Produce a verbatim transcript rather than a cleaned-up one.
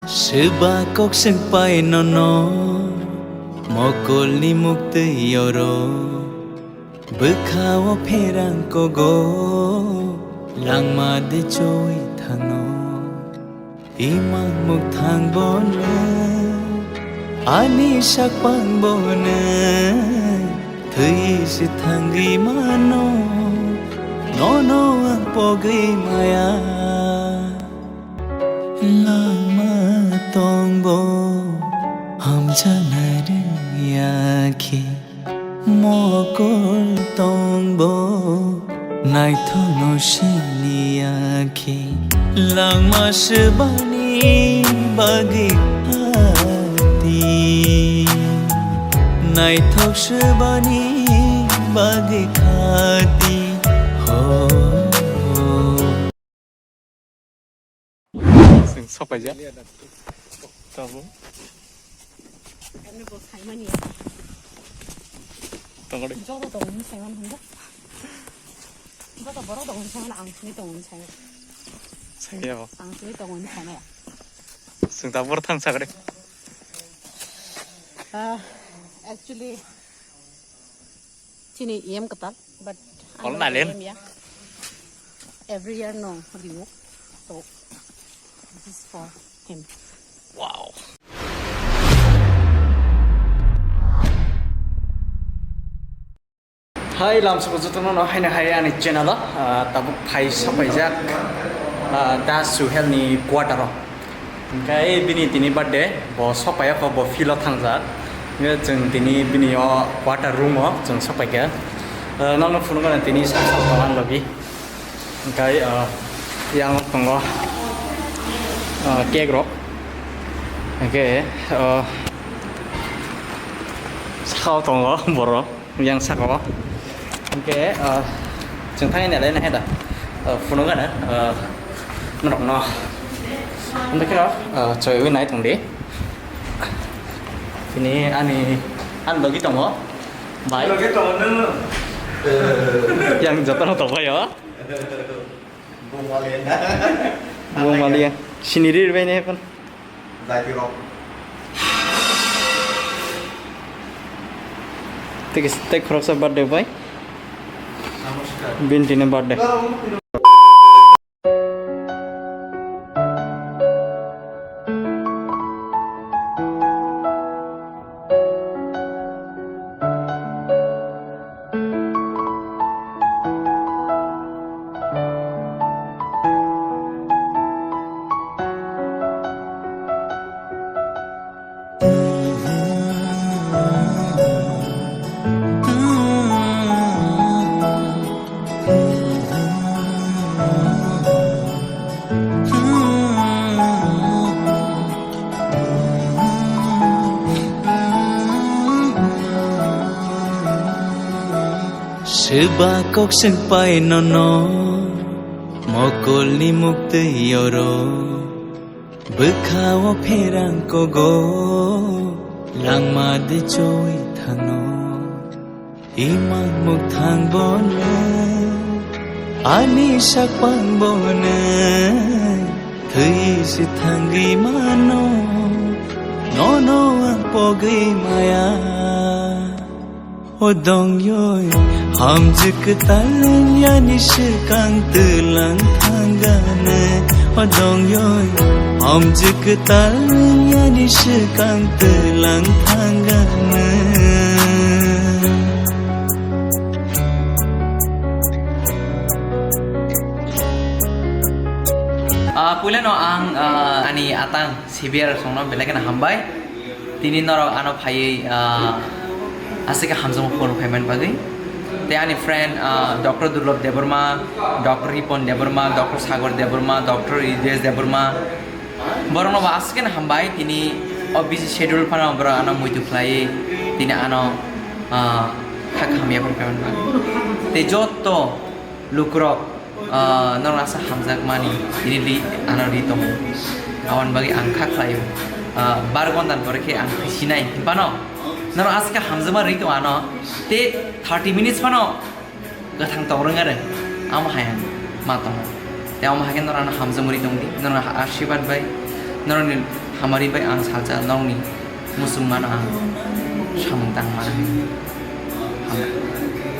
Swba kok swng pai nono, mokolni muktwi oro, bwkha o pherang kogo, langma de choi thangno. Imang mukthang bono, ani sakpang bono, thwi se thangwi mano, nono ang pogwi maya. Langma tongbo, hamjaknai rwya khe. Mokol tongbo, naithokno siniya khe. Langma swbani bagwi khati, naithok swbani bagwi khati. Ho. Chwng sopaijak. Tabuk. Emni bo saimani. Tongori. Joto tongmani saimani hwnba. Joto borok tongmani saimani, ang sini tongmani saimani. Saimaya bo. Ang sini tongmani saimaya. Chwng tabuk borok thang sakre. Ah, actually, chini E M kwtal, but ang Ol nalen. E M ya. Every year no rio. So, this is for him. Wow. Hai, lamsoko jotono no haino hai ani channel o, ah, tabuk phai sopaijak, ah, Da Suhel ni quarter o. Hingke bini tini birthday, bo sokpaiya kho, bo field o thangjak. Hingke chwng tini bini o quarter room o chwng sokpaikha. Eh, nono phunukgana tini sak sak tongma logi. Hingke, eh, yang tongo, eh, cake rok. Hingke, eh, sakao tongo borok. Yang saka o. Hingke, ah, chwng thangwi nailai nai da. Ah, phunukgana, ah, norokno. Hingke, ah, choiwi nai tongdi. Tini ani, ani logi tongo. Bai. Logi tongo nung. Yang jotono tongbaio. Bumalian. Bumalian. Siniri rwbaini phone. Jaitirok. Tei kis-, tei khoroksa birthday bai. Namaskar. Bini tini birthday. Swba kok swng pai nono, mokolni muktwi oro, bwkha o pherang kogo, langma de choi thangno. Imang mukthang bono, ani sakpang bono, thwi se thangwi mano, nono ang pogwi maya. O dongyoi, hamjwk kwtal yani swkang twlang thangane. O dongyoi, hamjwk kwtal yani swkang twlang thangane. Ah, puilano ang, ah, ani atang C B R songno belai kheno hambai. Tini norok ano phaiwi, ah, aswk khe hamjakma phone phaiman bagwi. Tei ani friend, ah, Doctor Durlab Debbarma, Doctor Ripon Debbarma, Doctor Sagar Debbarma, Doctor Idesh Debbarma. Borokno bo aswk kheno hambai, tini o busy schedule phano borok ano muitu khlaiwi tini ano, ah, kha hamya phano phaiman bagwi. Tei joto lukurok, ah, norok aswk hamjakmani, tini ri, ano ri tongo. Aboni bagwi ang kha khlaio. Ah, bar gontan pore khe ang sinai. Phano norok aswk hamjakma ri tongo ano. Tei thirty minutes phano kwthang tong rwng are. Amo hai ang ma tongo. Tei amo hai khe norok ano hamjakma ri tongdi. Norok ashirwad bai, norokni Amari bai ang salsa nokni muchungmano ang samung tangmani. Hambai.